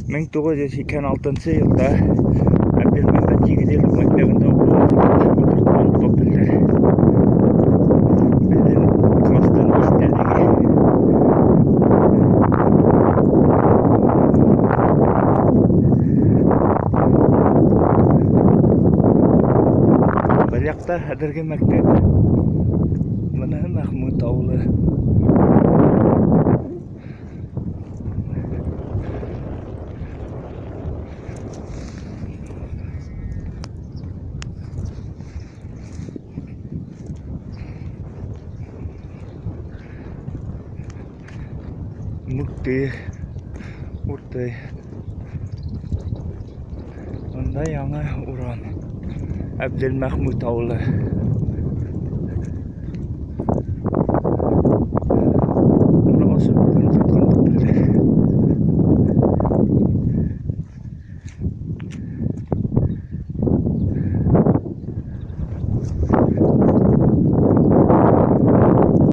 1986 йылда Әбделмәмбәт һигеҙйыллыҡ мәктәбендә ултыртҡан тополдәр. Беҙҙең кластың иҫтәлеге. Был яҡта хәҙерге мәктәп. Быныһы Мәхмүт ауылы. Мүкте, Уртый. Бында яңы урам. Әбделмәхмүт ауылы.